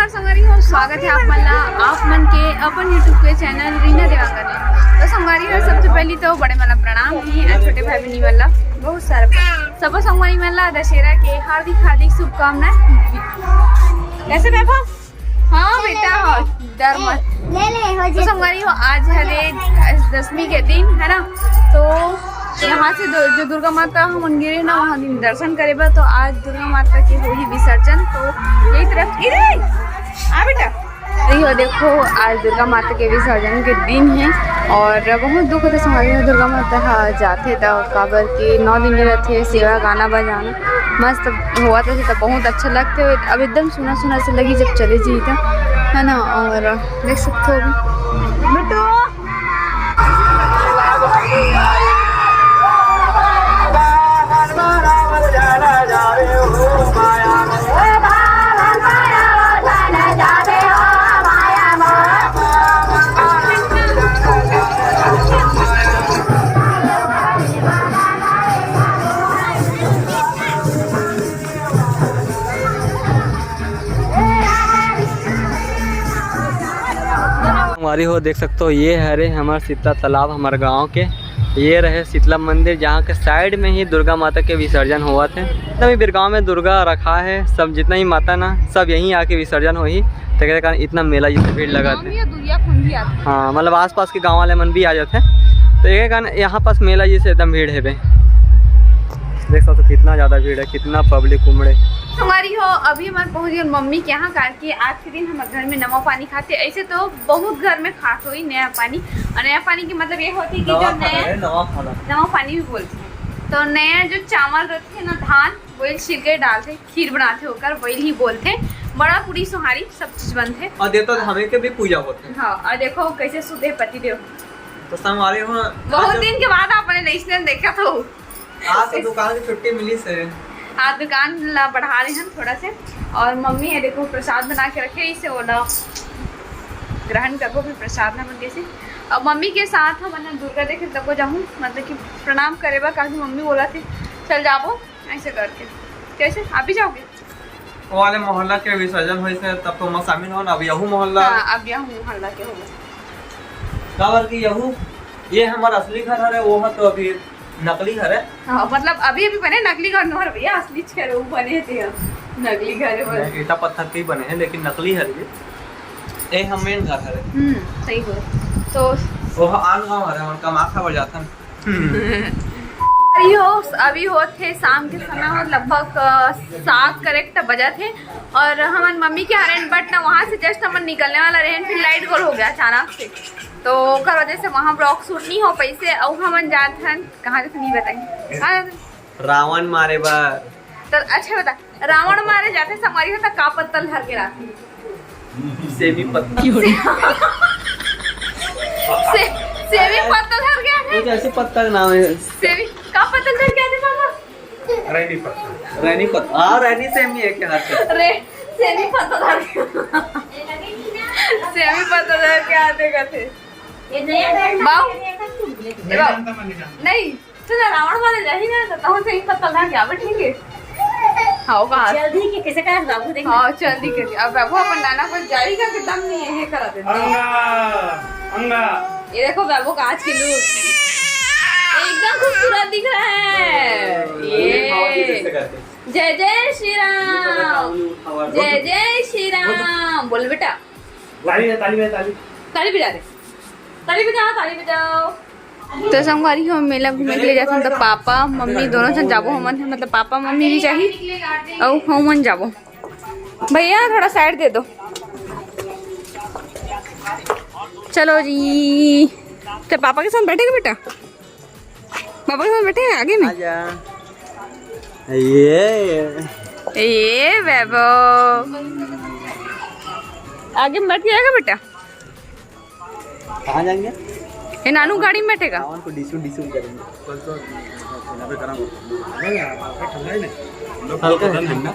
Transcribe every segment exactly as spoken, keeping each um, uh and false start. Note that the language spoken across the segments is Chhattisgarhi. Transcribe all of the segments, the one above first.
संगवारी हो, स्वागत हे आप मन ला, आप मन के अपन YouTube के चैनल रीना देवांगन में। तो संगवारी हो, सबसे पहली तो बड़े मन ला प्रणाम हे, अउ छोटे भाई बहिनी मन ला बहुत सारा प्र-, सबो संगवारी मन ला दशहरा के हार्दिक हार्दिक शुभकामनाएं। कैसे वैभव? हाँ बेटा, हाँ, डर मत। ले ले, हो तो जाए। संगवारी हो, आज हरे दशमी के दिन है ना, तो यहाँ से दु-, जो दुर्गा माता हमन गे रहेन ना, वहाँ दिन दर्शन करे बर, तो आज दुर्गा माता के होही विसर्जन। तो यही तरफ, इधर आ बेटा। तो ये देखो, आज दुर्गा माता के विसर्जन के दिन हे अउ बहुत दुख होथे संगवारी हो, दुर्गा माता ह जाथे त, काबर कि नौ दिन रहथे, सेवा, गाना बजाना मस्त होवत रथे, त बहुत अच्छा लगथे। अब एकदम सुना सुना से लगही जब चले जाही त, है ना। अउ देख सकथो अभी। संगवारी हो, देख सकथो, ये हरे हमर शीतला तालाब, हमर गांव के। ये रहे शीतला मंदिर, जहाँ के side में ही दुर्गा माता के विसर्जन होवत हे। मतलब, ये बिरगांव में दुर्गा रखा हे, सब जितना ही माता ना, सब यहीं आके विसर्जन होही। तेकरे कारण इतना मेला जैसे भीड़ लगत हे। हाँ, मतलब, आसपास के गांव वाले मन भी आ जाथे, तो ये कारण यहाँ पास मेला जैसे एकदम भीड़ हेबे। देख सकथो, कितना ज्यादा भीड़ हे, कितना public उमड़े। संगवारी हो, अभी हमन पहुंच गेन मम्मी के यहाँ, काबर कि आज के दिन हमर घर में नवा पानी खाथे। ऐसे तो बहुत घर में खात होही नया पानी, अउ नया पानी के मतलब ये होथे कि जो नवा खाना नया है, नवा खाना। नवा पानी भी बोलथे। तो नया जो चावल रथे ना, धान, वही छिलके डालथे, खीर बनाथे ओकर, वही ही बोलथे। बड़ा पूड़ी सोहारी सब चीज बनथे। अउ देवता धामे के भी पूजा होथे। हाँ, अउ देखो कैसे सुते पति देव। तो संगवारी हो, बहुत आज दिन के बाद आपने नेशनल देखा तो आज तो दुकान की छुट्टी मिली से। आज दुकान ला बढ़ा रहे हैं थोड़ा से। अउ मम्मी हे, देखो, प्रसाद बना के रखे, इसे ओला ग्रहण करबो, फिर प्रसाद ला मन जैसे। अउ मम्मी के साथ हमन दुर्गा देखे तको जाहूँ, मतलब कि प्रणाम करे बर, काहे कि मम्मी बोलथे चल जाबो, ऐसे करके। कैसे आप भी जाओगे? वो वाले मोहल्ला के विसर्जन होइस हे, तब तो मैं शामिल हों ना। अब यहू मोहल्ला हाँ, अब यहू मोहल्ला के होगा। काबर कि यहू, ये हमर असली घर हरे, वो ह तो अभी नकली घर हे। हाँ, मतलब अभी अभी बने, नकली घर नोहर भैया, असली घर वो बने थे हम। नकली घर हे बस। नहीं, ईटा पत्थर के ही बने हे, लेकिन नकली हरे ये। ए हम मेन घर हरे। हम्म, सही बोल। तो वो आन गाँव हरे, हमन कमा खाबर जाथन। हम्म। अभी हो, अभी होत हे शाम के समय हो, लगभग, अ, सात करेक्ट बजत हे। अउ हमन मम्मी के हरेन, but ना वहाँ से just हमन निकलने वाला रहेन, फिर लाइट गोल हो गया अचानक से, तो ओकर वजह से वहाँ vlog shoot नहीं हो पाइसे। अउ हमन जात हन, कहाँ जात हन, नहीं बताएंगे। कहाँ जात हन? रावण मारे बर। तो अच्छा बता, रावण मारे जाथे संगवारी हो, त का पत्तल धर के राथे? सेमी पत्ता। से, सेमी पत्तल धर के आथे। कुछ ऐसे पत्ता का नाम है। सेमी, का पत्तल धर के आथे पापा? रैनी पत्ता। रैनी पत्ता। हाँ, रैनी सेमी है क्या हाथ का? रे, सेमी पत्ता धर के। सेमी पत्ता धर के आथे कथे। ये नया बाऊ। नहीं जानता, मैं नहीं जानता। नहीं। तो ना रावण मारे जाही ना, तो तहु से ही पत्ता ला के आवे, ठीक है? हाँ, का? जल्दी के कैसे का बाबू देख। हाँ, जल्दी के। अब बाबू अपन नाना को जाही का, एकदम नहीं है, ये करा दे। अंगा, अंगा। ये देखो, बाबू का आज की look। एकदम खूबसूरत दिख रहा है। ये। जय जय श्री राम। जय जय श्री राम। बोल बेटा। ताली बजा, ताली बजा, ताली। ताली बजा दे। ताली बजा, ताली बजाओ। तो संगवारी हो, मेला घूमे के लिए जाथन, तो पापा मम्मी दोनों झन जाबो हमन, मतलब पापा मम्मी भी जाही अउ हमन जाबो। भैया थोड़ा side दे दो। चलो जी, तो पापा के साथ बैठेगा बेटा, पापा के साथ बैठेगा आगे में। आजा। ये। ये वैभव। आगे में बैठ के जाएगा बेटा। कहाँ जाएंगे? ये नानू गाड़ी में बैठेगा। सावन को डिशुम डिशुम करेंगे। हल्का है ठंडा।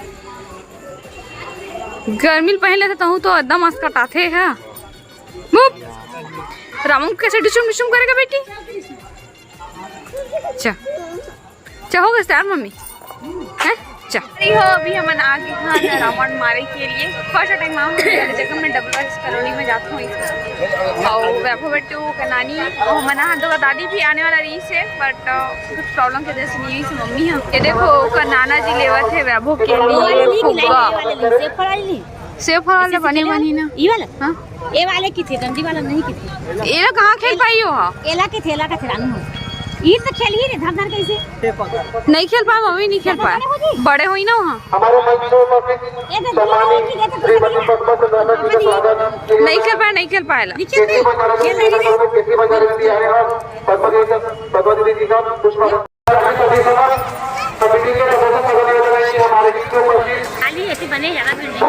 गर्मी ल पहन लेते तहूँ तो एकदम आस कटाथे है। मुँह रामू कैसे डिशुम डिशुम करेगा बेटी? अच्छा, अच्छा हो गया तैयार मम्मी? हैं? अरे हो, अभी हमन आ गे हन रावण मारे के लिए। फर्स्ट टाइम आऊँ हूँ, जगह मैं डबल कॉलोनी में जाता हूँ। और वैभव बेटू के नानी, और हमन आ दो दादी भी आने वाला रही से, बट कुछ प्रॉब्लम के वजह से नहीं हुई से मम्मी हम। ये देखो, ओकर नाना जी लेवत हे वैभव के लिए फुग्गा। सेब फल वाले बने बनी ना। ई वाला? हाँ। ए वाले की थे, डंडी वाला नहीं की थे। एला कहाँ खेल पाई हो? एला के थेला का थेला नहीं हो। ई तो खेल ही रे, धर धर कैसे? नहीं खेल पाए मम्मी, नहीं खेल पाए। बड़े हुई ना वहाँ। हमारे मंच पर उपस्थित ये तो सम्मानित श्रीमती पद्मा चंद्राकर जी का स्वागत है। नहीं खेल पाए, नहीं खेल पाए ला। नहीं खेल पाए। खेल नहीं रहे। पद्मा दीदी का पुष्प खाली ऐसे बने, ज्यादा भीड़ नहीं।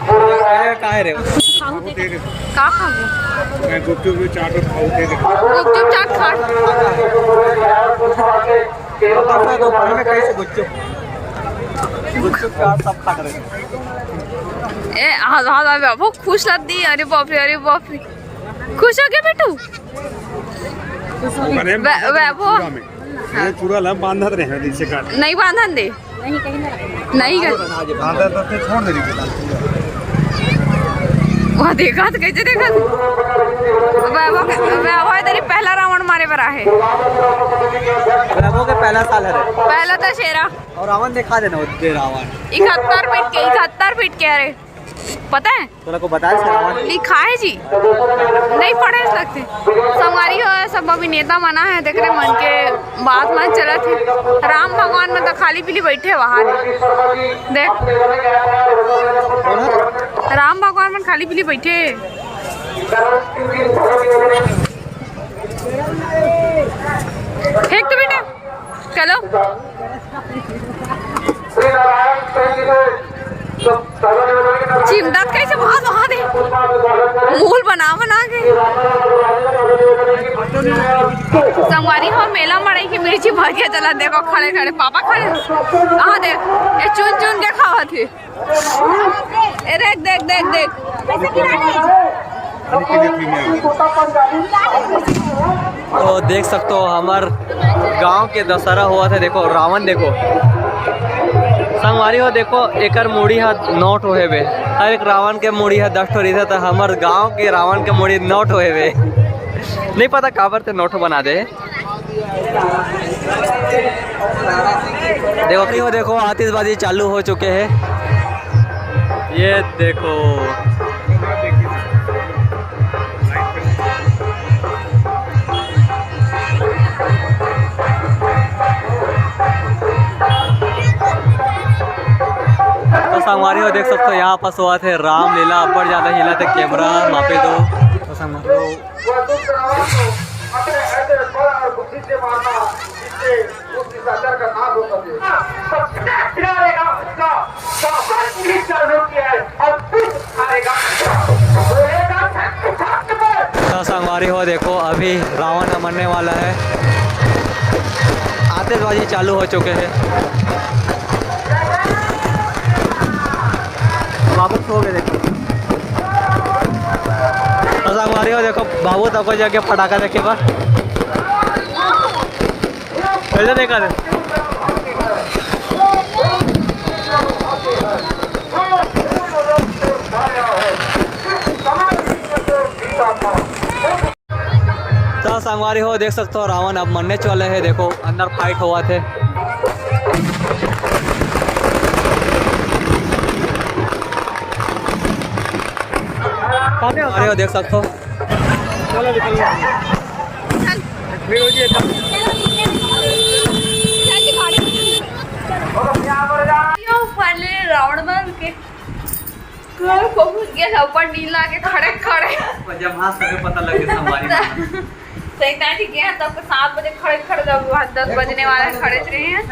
अरे, का है रे? खाऊ दे। का खाबो? मैं गुपचुप, चाट और खाऊ दे दे। गुपचुप, चाट, खाट। दोपहर में कैसे गुपचुप? गुपचुप, चाट सब खा रहे हैं। ए, हाँ, हाँ, हाँ, बहुत खुश लग दी। अरे बाप रे, अरे बाप रे। खुश हो गया बेटू? अरे, वै-, वैभव। पूरा में। ये पूरा ला बांधत रहे हैं, जैसे काट। नहीं बांधन दे। नहीं कर। बांधत तो फिर छोड़ दे रही है। वहाँ देखा तो कैसे देखा? वैभव के, वैभव इधर ही पहला रावण मारे बर आहे। वैभव के पहला साल है रे। पहला दशहरा। और रावण दिखा देना, वो दे रावण। इकहत्तर फीट के, इकहत्तर फीट के, अरे। पता है? तोला को बताए से रावण? लिखा है जी, नहीं पढ़े सकते। संगवारी हो, सब अभी नेता मन आहे, तेकरे मन के बात मन चलत हे। राम भगवान मन तो खाली पीली बैठे बाहर। देख, राम भगवान मन खाली पीली बैठे। फेंक तो बेटा। चलो। चिमटा कैसे बहुत, बहुत है। मूल बना, बना के। संगवारी हो, मेला मड़ई के मिर्ची भजिया चला, देखो, खड़े, खड़े, पापा खड़े। हाँ, देख, ये चुन, चुन के खावा थे। ए, देख, देख, देख, देख। तो देख सकते हो, हमर गांव के दशहरा हुआ था। देखो, रावण देखो, संगवारी हो, देखो, एकर मुड़ी हा नौ ठो हेबे। हर एक रावण के मुड़ी हा दस ठो रहिथे, तो हमर गांव के रावण के मुड़ी नौ ठो हेबे। नहीं पता काबर ते नौ ठो बना दे। देखो, देखो, देखो, आतिशबाजी चालू हो चुके हैं। ये देखो। तो संगवारी हो, देख सकते हो, यहाँ पास हुआ थे रामलीला, अब्बड़ ज्यादा हिला थे, कैमरा मापे दो। तो संगवारी हो, वह दुष्ट रावण को अपने ऐसे बल और बुद्धि से मारना, जिससे उस निशाचर का नाश हो सके। तो किनारे का उसका शासन भी चालू किया है और कुछ आएगा। तो संगवारी हो, देखो, अभी रावण मरने वाला है। आतिशबाजी चालू हो चुके हैं। वापस हो गए, देखो। तो संगवारी हो, देखो, बाबू तक जाके पटाखा देखे बर। कैसे देखा थे? तो संगवारी हो, देख सकते हो, रावण अब मरने वाले है। देखो, अंदर फाइट हुआ थे। अरे, देख सकते हो। चलो, निकल गया। भीड़ हो गई है। यो, finally रावण मर के घर पहुंच गया था, ऊपर नींद लागे खड़े खड़े। जब हाथ से पता लगे संगवारी। तो इतना ठीक है, तब तो सात बजे खड़े खड़े, जब वहाँ दस बजने वाला है, खड़े रहे हैं।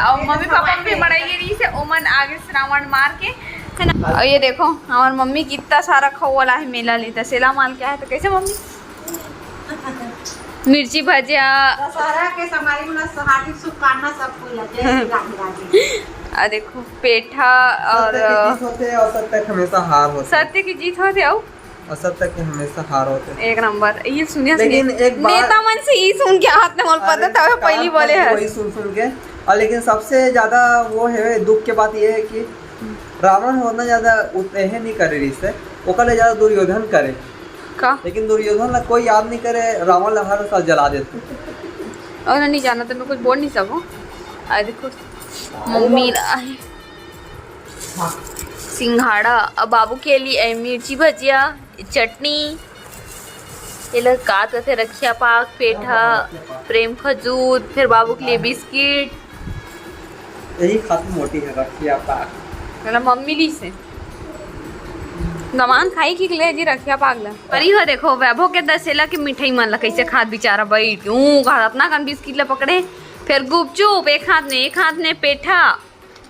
और मम्मी पापा भी मड़ाई रही से, ओमन आगे से रावण मार के, है ना। और ये देखो, हमार मम्मी कितना सारा खौवला है, मेला लेता सेला माल क्या है, तो कैसे मम्मी? मिर्ची भजिया। दशहरा के संगवारी मन ला हार्दिक शुभकामना सबको ला। जय श्री राधे राधे। आ देखो, पेठा और सत्य की जीत होथे और सत्य के हमेशा हार होथे। सत्य की जीत होथे, आओ। और सत्य के हमेशा हार होथे। एक नंबर, ये सुनिया, लेकिन सुनिया। एक बात नेता मन से ई सुन के हाथ में मोल पता अरे, था, पहली बोले है। वही सुन सुन के और लेकिन सबसे ज्यादा वो है, दुख के बात ये है कि रावण ह उतना ज्यादा उत-, एहे नहीं करे रिहिस हे, ओकर ले ज्यादा दुर्योधन करे। का? लेकिन दुर्योधन ला कोई याद नहीं करे, रावण ला हर साल जला देथे। और नहीं जाना तो मैं कुछ बोल नहीं सकूँ। आ देखो, मम्मी ला है सिंघाड़ा, अब बाबू के लिए मिर्ची भजिया, चटनी, ये लोग का कथे, रखिया पाक, पेठा, प्रेम खजूर, फिर बाबू के लिए बिस्किट। यही खातिर मोटी है, रखिया पाक। मेरा मम्मी ली से दमान खाई कि ले जी रखिया पाक ला। पर यो देखो, वैभव के दसेला के मिठाई मन ला कैसे खात बेचारा बैठ के, ऊँ खात, अपना कन बिस्किट ला पकड़े, फिर गुपचुप एक हाथ में, एक हाथ में पेठा,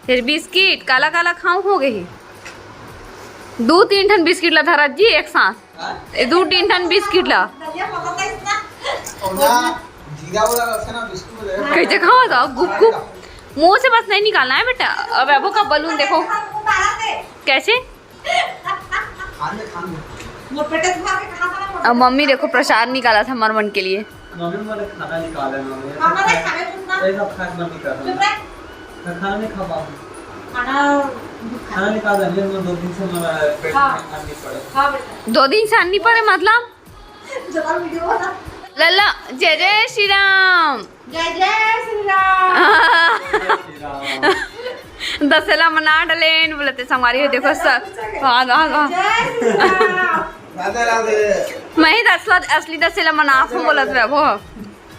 फिर बिस्किट, काला काला खाऊं हो गई। दू तीन ठन बिस्किट ला धरत जी एक साथ। हाँ? ए, दू तीन ठन बिस्किट ला। और ना, जीरा वाला रखा ना, बिस्कुट में दे। कैसे खावा था? गुप गुप। मुंह से बस नहीं निकालना है बेटा। अब वैभव का बलून देखो। कैसे? खाने, खाने। अब मम्मी देखो प्रसाद निकाला था मरमन के लिए। मम्मी, मैंने खाना निकाला है, मम्मी। मम्मी ने खाना चुप ना। ऐसा खाना मत निकाल। चुप रह। मैं खाना नहीं खा पाऊँ। खाना खाना निकाल दे, मैं दो दिन से मेरा पेट हाँ। में खाना नहीं पड़ा। हाँ बेटा। दो दिन से अन्नी पड़े मतलब? जब वीडियो बना। लल्ला, जय जय श्री राम। जय जय श्री राम। जय श्री राम। दसेला मना डलेन बोलते संगवारी हो, देखो सब। हाँ, हाँ, हाँ। जय श्री राम। राधे राधे। मैं ही असला, असली दसेला मनात हूँ बोलत वैभव।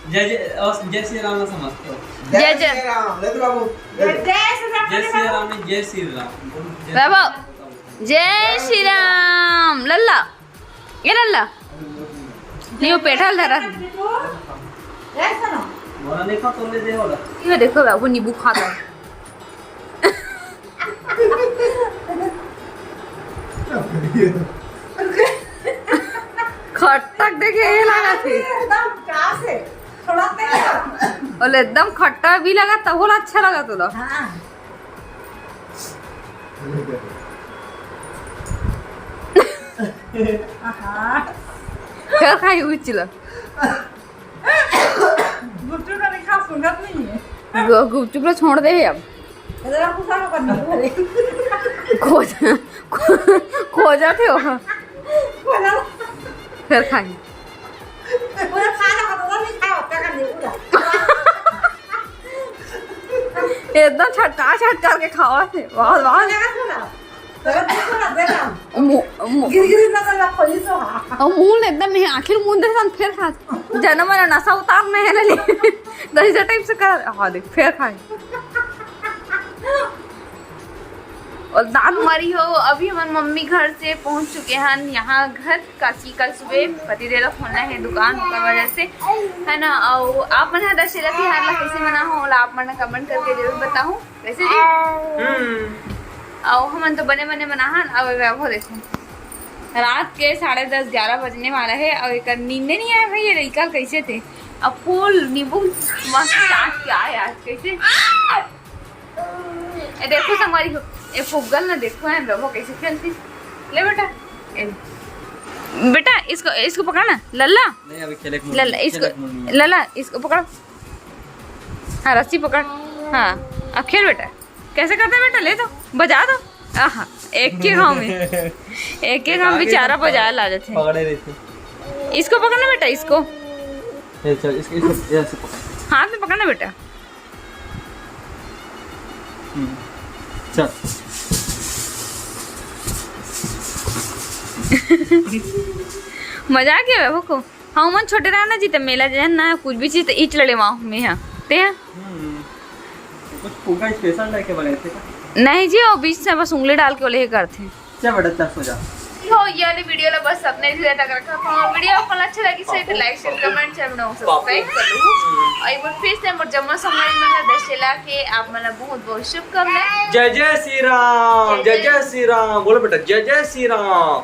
जय जय, और जय श्री राम ना समझते हो। जय जय। श्री राम, ले दो बाबू, ले दो। जय श्री राम। जय श्री राम नहीं, जय श्री राम। बोलो, जय वैभव, श्री राम। जय श्री राम। लल्ला, ये लल्ला। नहीं, वो पेठा धरा। जय श्री राम। बोला, देखो, तो ले दे बोला। ये देखो, वो नींबू खाता है। खट्टा देखे ये लगा थी। एकदम का से? थोड़ा तेज। बोले, एकदम खट्टा भी लगा, तब बोला, अच्छा लगा तोला। हाँ। आहा। फिर खाई उचला। गुपचुप का देखा, सुंगत नहीं है। गु-, गुपचुप ला छोड़ दे अब। इधर आपको सारा पन्नी भरे। खोज, खो-, खोजा थे वो। खोजा। फिर खाई। पूरा खाना खत्म नहीं खाया, होता का नहीं पूरा। एकदम छटका छटका के खावा थे। बहुत, बहुत। मु-, मु-, गिरगिरी नजर ला खोली तो हाँ। और मुंह ले एकदम नहीं, आखिर मुंह दे सन फिर खा। जनम वाला नशा उतारने है ना ले। तो इस टाइप से कर, हाँ देख, फिर खाए। और दांत मारी हो, अभी हमर मम्मी घर से पहुंच चुके हैं यहाँ घर, काची कल सुबह पतिदेव ला खोलना है दुकान, ओकर वजह से, है ना। और आप मन ह दशहरा तिहार ला कैसे मना हो, ओला आप मन comment करके जरूर बताओ। कैसे जी? हम्म। अउ हमन तो बने बने मनाहन। अउ वैभव देखो, रात के साढ़े दस ग्यारह बजने वाला है, अउ एकर नींदे नहीं आए भाई, ये लइका कैसे थे। अब फूल नींबू मस्त चाट के आए आज, कैसे? ए देखो संगवारी हो, ए फुग्गल ना देखो है, वैभव कैसे खेलती। ले बेटा, ए, बेटा इसको, इसको पकड़ ना, लल्ला। नहीं, अभी खेले के मूड लल्ला, नहीं, इसको, खेले के मूड नहीं है। लल्ला, इसको पकड़। हाँ, रस्सी पकड़। हाँ, अब खेल बेटा। कैसे करता है बेटा? ले दो, बजा दो। आहा, एक के घाव में, एक के घाव में बेचारा बजाए ला जाते हैं। पकड़े रहते। इसको पकड़ना बेटा, इसको। ये चल, इसको, इसको, ये ऐसे पकड़। हाथ में पकड़ना बेटा। हम्म, चल। मजा आ गया वैभव को। हाँ, मन छोटे रहना जी, त मेला जाए ना, कुछ भी चीज त इच लड़े वहाँ में है। ते हैं? हम्म। कुछ फुग्गा special लेके बने थे का? नहीं जी, वो बीच से बस उंगली डाल के वो लेके करते हैं। चल बेटा, चल सो जा। हो, ये वाली video ला बस अपने लिए तक रखा। हाँ, video अपन अच्छा लगी से तो like, share, comment, channel को subscribe कर लो। और एक बार फिर से मोर जम्मो संगवारी मन ला दशहरा के आप मन ला बहुत बहुत शुभकामनाएं। जय जय श्री राम, जय जय श्री राम। बोलो बेटा, जय जय श्री राम।